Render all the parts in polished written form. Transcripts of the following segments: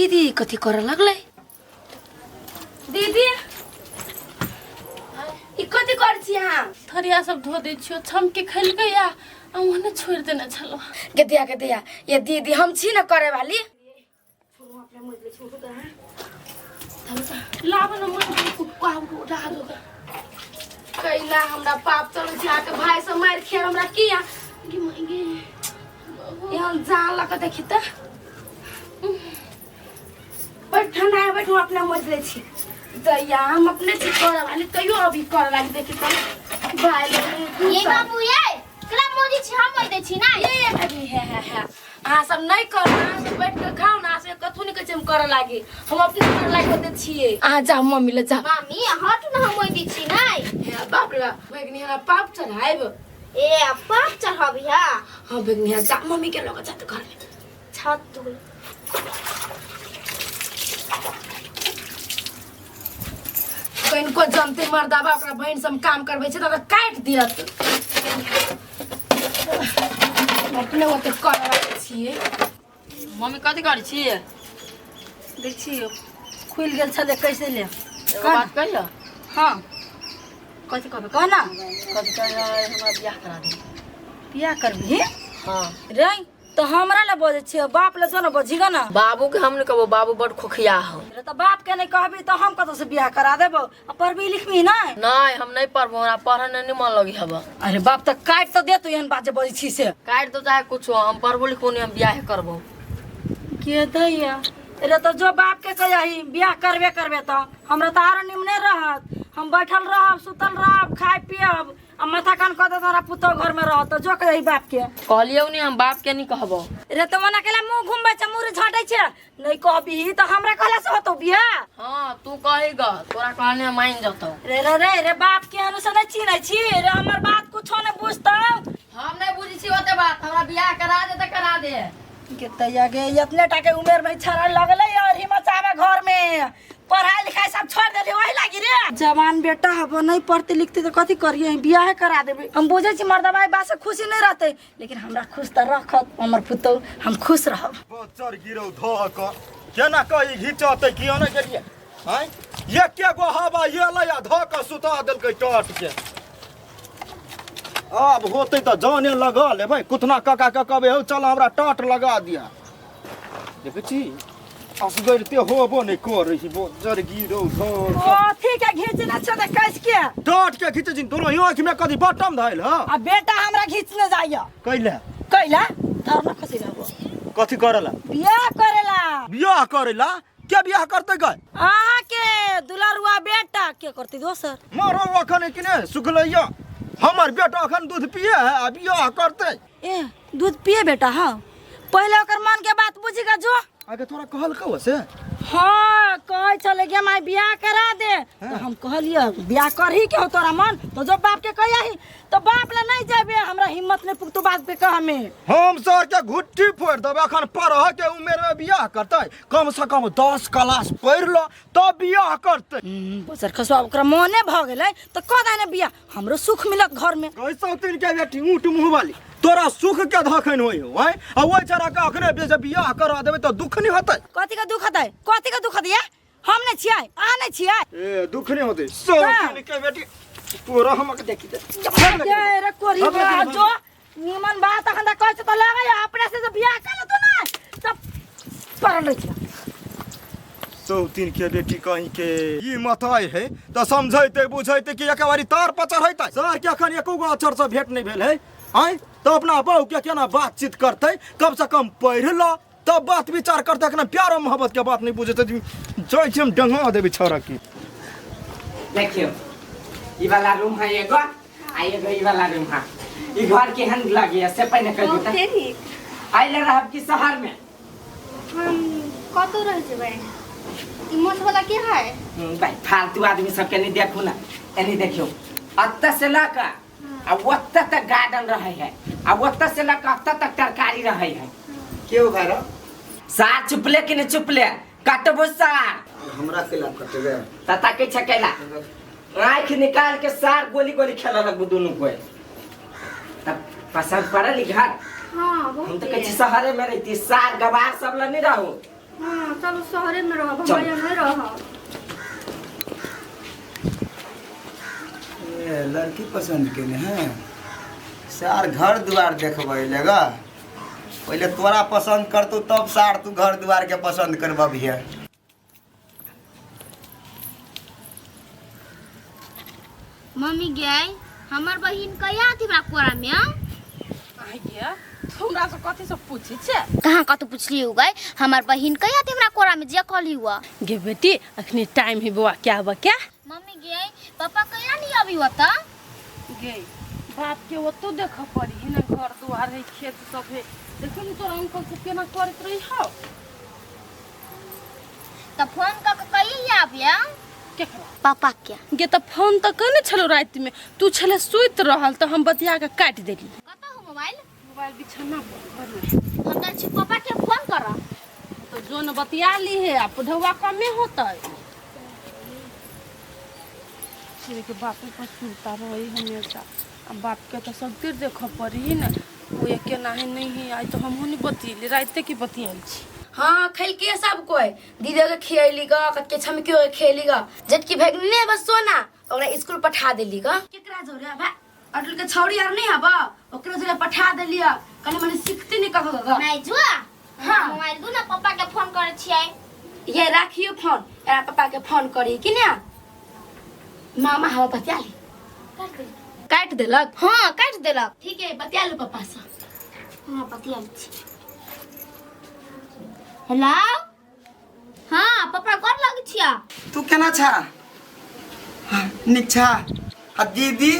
दीदी कथी करऽ लगलै दीदी ई कथी करै छी अहाँ थरिया सब धो दै छियो छमके खेलकै या आ ओहने छोड़ि देने छलो गे दिया गे दिया ये दीदी हम छी न करे वाली लाब न मन कैला हमरा पाप चलै छै अहाँके भाय से मारि खेर हमरा किया गे माय गे एहन जान लऽ कऽ देखी तऽ बैठ ठंडा है बैठू अपने मज लै छी दैया हम अपने छी करऽ वाली तैयो अभी करऽ लागी देखी तऽ भाय लोग ये बाबू ये कला मोदी छी हम मोदी छी ना ये अभी है है है अहाँ सब नहि करू अहाँ सब बैठ के खाउ ने अहाँ सब कथू नहि कहै छै हम करऽ लागी हम अपने करऽ लागी होते छियै अहाँ जाउ मम्मी लग जाउ मामी हट ना हम मोदी छी ना हे बाप रे बाप भगनी हमरा पाप चढ़ायब ए पाप चढ़ाबी हा हाँ भगनी जा मम्मी के लग जा घर में छत तू कनिको जनते मर्दाबा ओकरा बहिन से हम काम करबै छै तऽ काटि दियत अपने ओते करऽ छियै मम्मी कथी करै छी देख छी खुलि गेल छलै कैसे ले एगो बात कहियो हाँ कथी कहबै कह ना कथी कहियो हमरा बियाह करा दे बियाह करबही हाँ रे तो हमरा ले बजै छियै बाप ले जो ने बजिग ना बाबू के हम नहीं कहबो बाबू बड़ खोखिया हो रे तो बाप के नहीं कहबी तो हम कतौ से बियाह करा देबो आ पढ़बी लिखबी ना नहीं हम नहीं पढ़बो हमरा पढ़े नहीं मन लगी हब अरे बाप तो काटि तो देतो एहन बात जे बजै छी से काटि दो चाहे कुछ हो हम पढ़बो लिखबो नहीं हम बियाह करबो के दैया रे तो जो बाप के कही बियाह करबे करबे तो हमरा तो आरो निमने रहत हम बैठल रहब सुतल रहब खाय पियब आ माथा कान कऽ देत हमरा पुतोह घर में रहत जो कही बाप के कहलियौ नहीं हम बाप के नहीं कहबो रे तो मना केला मुंह घुमबै छै मुंह झटै छै नहीं कहबी तो हमरा कहला से होतो बियाह हाँ तू कही ग तोरा कहने हम मान जतौ रे रे रे रे बाप के अनुसार नहीं चिन्है छी रे हमर बात कुछो नहीं बुझतौ हम नहीं बुझै छी ओते बात हमरा बियाह करा दे तऽ करा दे के तैया गे इतने टा के उमेर में छड़ा लगले और हिम्मत आवे घर में पढ़ाई लिखाई सब छोड़ देली वही लागी रे जवान बेटा हब नहीं पढ़ते लिखते तो कथी करिए बियाह करा देबे हम बुझे छी मर्दबाई बात से खुशी नहीं रहते लेकिन हमरा खुश त रखत हमर पुतौ हम खुश रहब बच्चर गिरौ धऽ कऽ केना कऽ ई घिचतै किया ने गेलियै आँय एके गो हवा एलै आ धऽ कऽ सुता देलकै टट के आब होतै तऽ जाने लगा लेबै कुतना काका के कहबै हौ चल हमरा टाट लगा दिया देखै छी असगरिते होबो नहि करै छी बज्जर गिरौ धऽ कथी के घीचने छौ त कस के टाट के घिचै छी तोरो आँखि में कथी बटम धैल हँ आ बेटा हमरा घीचने जाइया कैले कैला धर्म खसी रहबो कथी करला बियाह करेला बियाह करेला के बियाह करतै गए अहाँ के दुलरुआ बेटा के करती दोसर मरो अखन कि ने सुखलैया हमर बेटा अखन दूध पिए है आ बियाह करतै ए दूध पिए बेटा हाँ पहले ओकर मन के बात बुझी का जो आगे तोरा कहलकौ से हाँ कहै छलै कि माय बियाह करा दे तो हम कहलियै बियाह करही के हो तोरा मन तो जो बाप के कहियाही तो बाप ले नहीं जेबे हमरा हिम्मत नहीं पुख्तो बात पे कह हमें हम सर के घुट्टी फोड़ि देबै अखन पढ़ह के उमेर में बियाह करतै कम से कम 10 क्लास पढ़ि ल तब बियाह करतै बजर खसुआ ओकरा मने भऽ गेलै तऽ कऽ दे ने बियाह हमरो सुख मिलत घर में कैसौ तीन के बेटी ऊँट मुँह वाली तोरा सुख के धखन होई हो आँय आ ओहि छड़ा के अखने जे बियाह करा देबै तऽ दुख नहि होतै कथी के दुख होतै कथी के दुख होतै हम नहीं छियै अहाँ नहीं छियै ए दुख नहीं होतै सौ तीन के बेटी तोरा हमक देखी दे ये रे कोरी बा जो निमन बात अखन तक कहै छै तऽ लागै अपने से जे बियाह कर लेतौ ने तऽ पड़ल रहै छै सौतीन के बेटी कहीं के ई मताई है तऽ समझैते बुझैते कि एक बारी तार पर चढ़ैते सर के अखन एको गो अक्षर से भेंट नहीं भेल है आँय तऽ अपना बहू के केना बातचीत करतै कम से कम पढ़ि ल तब बात विचार करतै अखन प्यारो मोहब्बत के बात नहीं बुझैते जाइ छी हम डंगा देबै छौड़ा के देखियौ ई वाला रूम है एगो आ एगो ई वाला रूम है ई घर केहन लगैया से पहिने कहि दियौ बहुते नीक आइले रहब कि शहर में हम कतौ रह जेबै ई मोछ वाला के है भाई फालतू आदमी सबके नहीं देखू ना एनी देखियौ अतऽ से लऽ कऽ आ ओतऽ तक गार्डन रहै है आ ओतऽ से लऽ कऽ अतऽ तक तरकारी रहै है के हो भाई सार चुपले कि नहीं चुपले कटबो सार हमरा केला कटबे तता के छै केला आँखि निकाल के सार गोली गोली खेलऽ लगबू दुनू कोई तब पसंद पड़ल ई घर हाँ हम बहुत तो कहै छी शहरे में रहती सार गवार सब लग नहीं रहू हाँ चलू शहरे में रहब, चल। हम यहाँ नहीं रहब। ए, लड़की पसंद केने हैं सार घर दुआर देखबै लेगा। पहिले तोरा पसंद करतौ तब सार तू घर दुआर के पसंद करबबिहे। मम्मी गए हमर बहिन कहिया आती हमरा कोरा में? आइया हमरा से कथी सब पूछे छे? कहाँ कतौ पुछली हो गए हमर बहिन कहिया आती हमरा कोरा में जे कहली हुआ। गे बेटी अखनी टाइम है बौआ क्या हुआ क्या? मम्मी गए पापा कहिया नहीं अभी होता? गे बाप के ओतो देख पड़ी है ना, घर दुआर है खेत सब है, देखो न तोरा अंकल सब केना करैत रही हौ। त फोन क के कहिया आबिया? केकरा? पापा के। गे त फोन त कहने छलो राति में, तू छले सुति रहल त हम बतिया के काटि देली। कतौ हो मोबाइल? मोबाइल बिछाना पर घर में। हम त छी पापा के फोन कर। तो जो न बतिया ली है आ पढ़ौआ कमे होतै। के बाप पर सुनता रही हमेशा, आ बाप के तो सब तीर देख पड़ी न, वो एके नाही नहीं है। आई तो हमहूँ नहीं बतियली, राते के बतियाल छी। हाँ खेलके सब कोई दीदी के खियली ग, कतके छमकियो के खियली ग, जबकि भगने बस सोना ओकरा स्कूल पठा देली ग। केकरा जोरे बा अटल के छौड़ी आर नहीं हब, ओकरा जोरे पठा देली कने मने सीखते नहीं कह ग। नहीं जुआ। हाँ। मोबाइल दू ना पापा के फोन करे छियै। ये राखियो फोन, एरा पापा के फोन करी कि ना मामा हवा बतिया ली। काट देलक? हाँ काट देलक। ठीक है बतिया लो पापा से। हाँ बतिया छी। हेलो हाँ पापा गोर लग छिया। तू केना छा? हाँ, नीक छा? आ दीदी?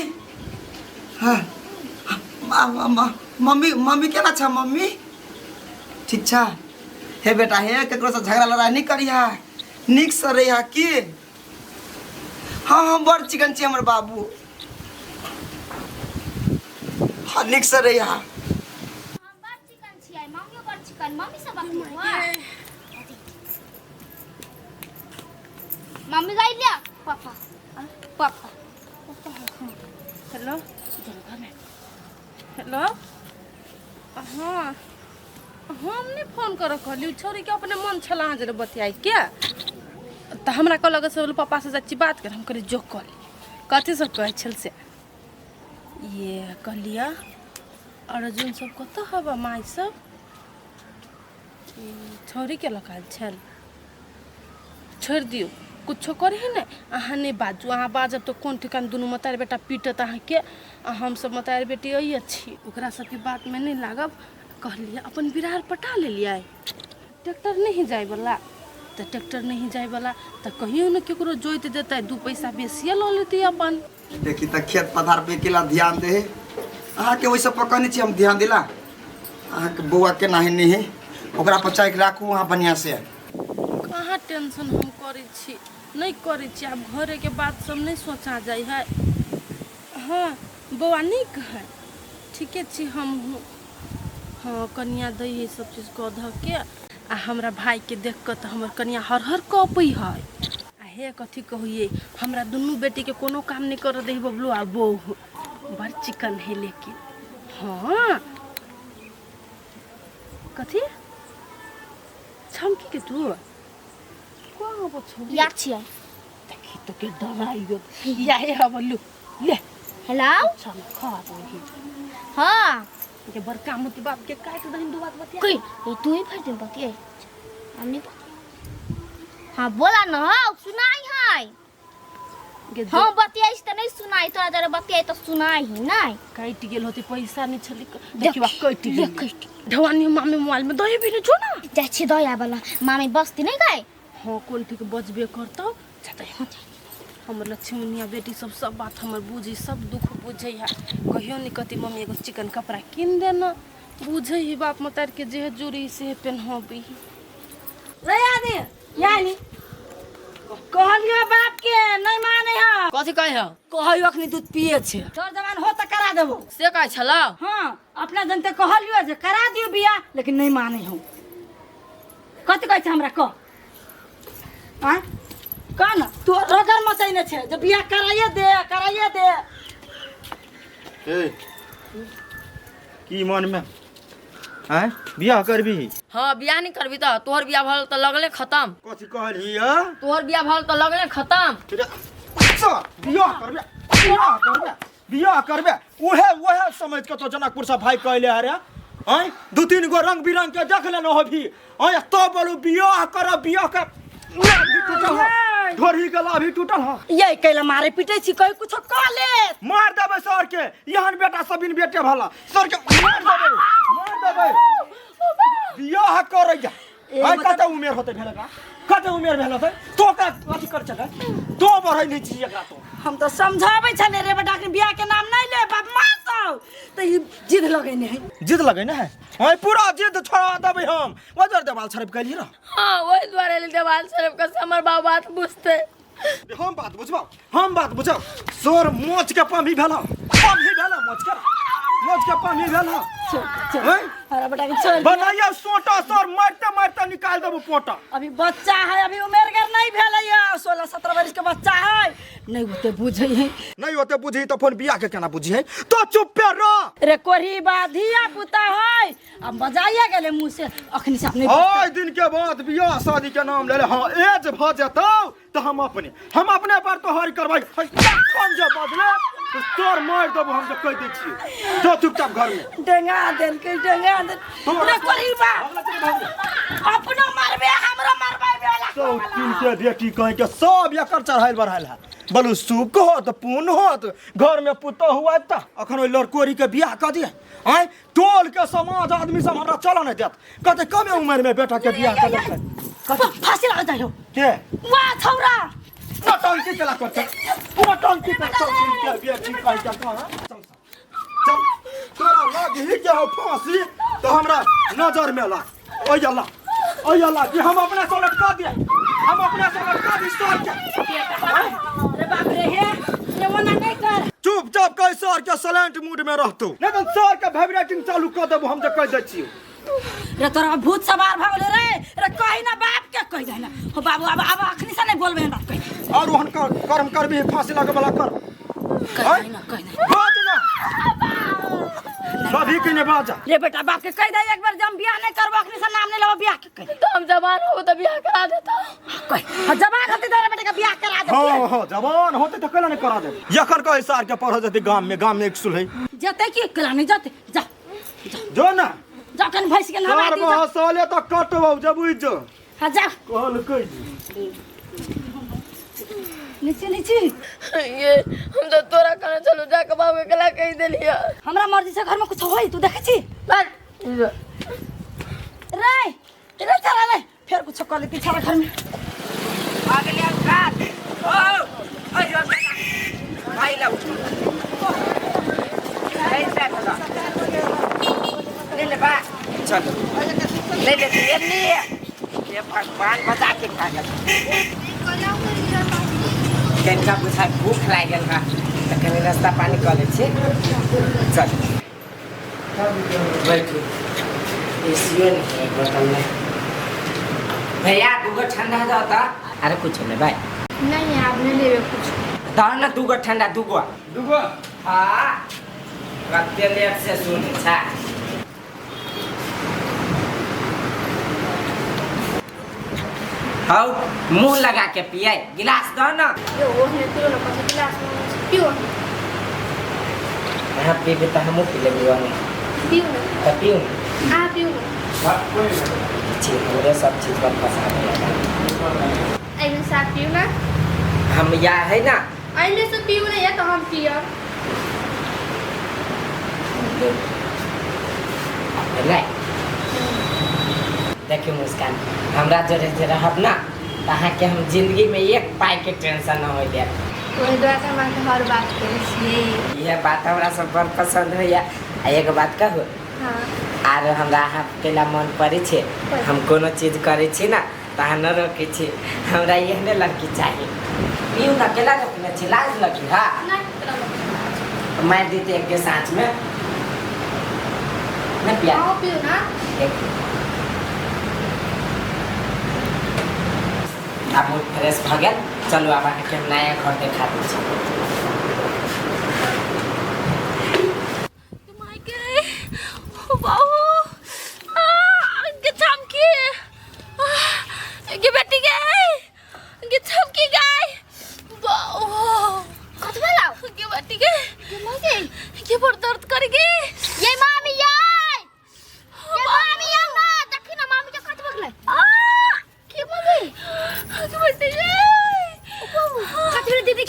हाँ मम्मी मम्मी केना छा? मम्मी ठीक छा? हे बेटा हे केकरो से झगड़ा लड़ाई नहीं करिहा, नीक से रहिहा की। हाँ हम बड़ चिकन छी हमर बाबू। हाँ नीक से रहिहा। हम बड़ चिकन छियै, मम्मियो बड़ चिकन। मम्मी से बतिया। मम्मी गई लिया पापा पापा। हेलो हेलो हाँ हम नहीं फोन कर कहली, छोरी के अपने मन छला अहाँ जरे बतियाई के, त हमरा कहलक से पापा से जाइ छी बात कर। हम कहली जो कहली कथी सब कहै छल से ये कहलिया अर्जुन सब कतऽ हबा माय सब छोरी के लकाल छल। छोड़ि दियौ कुछो करे है ने, अहाँ नहीं बाजू, अहाँ बाजब तो कोन ठिकान दुनू मतार बेटा पीटत अहाँके, आ हम सब मतार बेटी अइए छी। ओकरा सबके बातमे नहीं लागब। कहलियै अपन बिरार पटा लेलियै, ट्रैक्टर नहीं जाइवला तऽ ट्रैक्टर नहीं जाइवला तऽ कहियो ने केकरो जोति देतै, 2 पैसा बेसिए लऽ लेतै अपन। देखी तऽ खेत पथार पे केला ध्यान दे, अहाँके ओहि सब पर कहने छी हम ध्यान दिला। अहाँके बौआ केना है नहीं है ओकरा पर चाहि राखू अहाँ बढ़िआँ से। कहाँ टेंशन हम करै छी, नहीं करै छी, आब घरेके बात सब नहीं सोचा जाइ है। हाँ बौआ नीक है, ठीके छी हमहूँ। हाँ कनिया दै है सब चीज कऽ धऽ के, आ हमरा भाईके देख कऽ तऽ हमर कनिया हर हर कँपै है। आ हे कथी कहियै, हमरा दुनू बेटीके कोनो काम नहीं करऽ दै बबलू आ बहू बड़ चिकन है लेकिन। हाँ कथी छमकी के तू कहाँ पर छौ? या छियै। देखी तो के डराइयो या हे बबलू ले। हेलो चल खा दही। हाँ के बड़का मोती बाप के काट दही दू बात बतिया। कोई ये तू ही फट दिन बतिया हम नहीं बतिया। हाँ बोला न हो सुनाई है। हाँ बतियाई त नहीं सुनाई, तोरा जरा बतियाई तो सुनाई ही नहीं। कटि गेल होती पैसा नहीं छली देखियो कटि गेल। ढवानी मामी मोबाइल में दही भी नहीं छो ना। जाइ छी दया वाला मामी बस्ती नहीं गए। हाँ कोन ठीक बजबे करतौ जाते। हाँ हमर लक्ष्मणिया बेटी सब सब बात हमर बुझी, सब दुख बुझै है। कहियो नहीं कहती मम्मी एगो चिकन कपड़ा किन देना, बुझै ही बाप मतार के जे जुड़ी से पेनहबी। रे आदि यानी कहलियो बाप के नहीं माने है। कथी कहै है? कहलियो अखनी दूध पिए छे, तोर जवान हो त करा देबो। से कहै छलौ? हाँ अपना जनते कहलियो जे करा दियो बियाह, लेकिन नहीं माने हो। कथी कहै छै हमरा कह? आँ कह न, तू रगड़ मचैने छे जे बियाह कराइए दे कराइए दे। ए की मन में आँय बियाह करबी? हाँ बियाह नहीं करबी त तोहर बियाह भल त लगले खत्म। कथी कहलियै? तोहर बियाह भल त लगले खत्म। बियाह करबे, बियाह करबे, बियाह करबे, उहे उहे समझ के तो जनकपुर से भाई कहले अरे आँय दू तीन गो रंग बिरंग के देख लेना हो भी आँय तो बोलू बियाह कर, बियाह कर। टूटल हो ढोरी के लाभी टूटल हो। ये कैला मारे पीटे छी कहीं कुछ कह ले। मार देबै सर के, यहन बेटा सबिन बेटे भला सर के मार देबै, मार देबै। बियाह करै जा। आइ कते उमेर होतै भेल एकरा? कते उमेर भेल होतै? तो का अथी कर छलै? तो बढ़ै नहि छी एकरा तो। हम तो समझाबै छलै रे बेटा के बियाह के नाम नहीं ले बाप मार दौ त ई जिद लगेने है। जिद लगेने है? आइ पूरा जिद छोड़ा देबै हम। वजर देवाल छड़प गेली रह। हाँ वही द्वारे ले देवाल छड़प के हमर बाप बात बुझते। हम बात बुझबौ, हम बात बुझब। सोर मोच के पमी भेल, पमी भेल मोच के, मोच के पमी भेल। चल चल अरे बेटा के चल बनाइए सोटा सर मारते मारते निकाल देबो पोटा। अभी बच्चा है, अभी उमेर गर नहीं भेल है, 16-17 वर्ष के बच्चा है, नहीं ओते बुझै है। नहीं ओते बुझी तो फोन बियाह के केना बुझी है? तो चुप पे रह। रे कोरी बा धिया पुता है, अब बजाइए गेले मुंह से अखनी से अपने। ओइ दिन के बाद बियाह शादी के नाम ले ले। हां एज भ जेतौ तो हम अपने पर तो हर करवाई। कौन जे बदले तोर मार देबो हम जे कह दै छियै। जो चुपचाप घर में। डेंगा देल के डेंगा देल। रे कोरी बा अपनो मारबे हमरो मारबे बेला। तो तीन के बेटी कह के सब एकर चढ़ाइल बढ़ाइल है। बोलू सुख होत पुण्य होत घर में पुतोह हुआ त अखन ओइ लड़कोरी के बियाह क दिए। आँय टोल के समाज आदमी सब हमरा चल नहीं देत, कहते कमे उम्र में बेटा के बियाह कर देलकै। फांसी लगा जाइयो के वाह छौरा नौटंकी केला करते, नौटंकी कर चल के बियाह ठीक कह के कह। चल चल तोरा लाग ही के हो फांसी तो हमरा नजर में लाग। ओय अल्लाह, ओय अल्लाह कि हम अपने से लटका दिए, हम अपने से लटका दी सर के। अरे बाप रे हे रे ओना नहीं कर। चुपचाप कह सर के साइलेंट मूड में रहतौ, नहीं तो सर के वाइब्रेटिंग चालू कर देबो हम जे कह दै छियौ। रे तोरा भूत सवार भ गेलै रे। रे कहि ना बाप के कहि दे ना हो बाबू, अब अब अखनी से नहीं बोलबे बाप कहि। और ओहन कर कर्म करबी फांसी लगे वाला कर। कहि ना कहि ना बाज ना कभी के नहीं बाजा। रे बेटा बाप के कहि दे एक बार जब बियाह नहीं करबो अखनी से नाम नहीं लेबो बियाह के कहि तो हम जवान हो तो बियाह करा देता। कहि हां जवान होते त रे बेटा के बियाह करा दे। हां हां जवान होते त केला नहीं करा दे। यखन कहि सार के पढ़ जते गाम में, गाम में एक सुलहै जते की केला नहीं जते। जा जो ना जा कन भैंस के नहवा दी। चार साले त कटबौ जब जो। हां जा कहल कहि नीचे नीचे। ये हम तो तोरा कहने चलो जाके बाबू के कला कहि देलिया। हमरा मर्जी से घर में कुछ होई तू देखै छी रे रे चला ले फिर कुछ कर लेती छाड़ा घर में। आ गेलिया काट ओ अरे भाई ला उठ ऐसा चला ले ले बा चल ले ले ले ले ये भगवान बचा के खा गेल। कनिका बुझाइ भूख लागि गेल बा त कनि नाश्ता पानी कऽ लै छी। चल बैठू, एसीओ नहीं है बोतल में। भैया दूगो ठंडा दो त। अरे कुछ ले भाई। नहीं आप नहीं लेवे कुछ। दो ना दूगो ठंडा, दूगो दूगो। हाँ कते लेट से सुन छा। How मुंह लगा के पिए गिलास दो ना। यो वो ने पियो ना पछ गिलास पियो। हां पीबे त हमहु पी लेबी ओने। पियो ना त पियो ना। आ पियो ना। छी हमरे सब चीज पर फंसा देला। एने साथ पियो ना। हम या है ना एने से पियो ना या तो हम पियब। ले देखियो मुस्कान, हमरा जोरे जे रहब ना त अहाँके हम जिंदगी में एक पाई के टेंशन न होय देब। ओहि दुआरे हम अहाँके हर बात करै छियै। इएह बात हमरा सब बड़ पसंद होइया। आ एक बात कहू? हाँ। आर हमरा अहाँ केला मन पड़ै छै, हम कोनो चीज करै छी ना त अहाँ न रोकै छी। हमरा एहने लड़की चाही। पियू ना, केला रोकने छी? लाज लगी हा? नहीं मारि देते एक के साँझ में। नहीं पिया? अहाँ पियू ना। आब मूड फ्रेश भऽ गेल। चलू आब अहाँके हम नया घर देखा दै छी। बाबू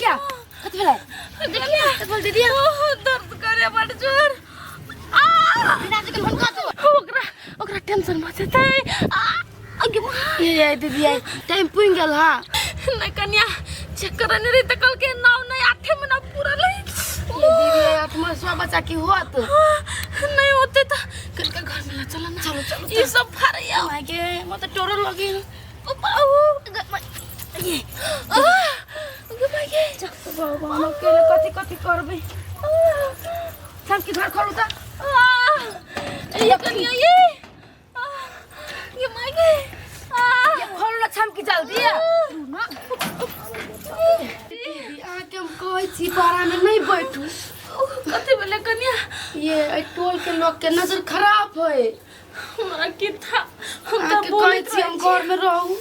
देखिया कथि भेलै देखिया कथि भेल दीदी? बहुत दर्द करे बड़ जोर। आ बिना चिकन फोन कर तू। ओकरा ओकरा टेंशन भऽ जेतै। आ अगे माँ। ये दीदी ये टाइम पुइन गेल हा। नहीं कन्या चेक करने रही तो कल के 9 नहीं 8 महीना पूरा नहीं। ये दीदी ये 8 महीना बच्चा की होत। नहीं होते तो कल का घर में ला चलो ना। चलो चलो ये सब फाड़िया। माय के मत टोरो लगी। ओ बाबू ये आ गे माय के बाबा हम अकेले कथि कथि करबे। थम के घर खोलू त। आ ये कन्या ये ये my के आ ये खोलू ना छम की जल्दी। दीदी अहाँके हम कहै छी पारा में नहीं बैठू। कथि भेलै कन्या? ये एहि टोल के लोग के नजर खराब है। हमरा की था, हम अहाँके तऽ कहै बोलैत छी हम घर में रहू।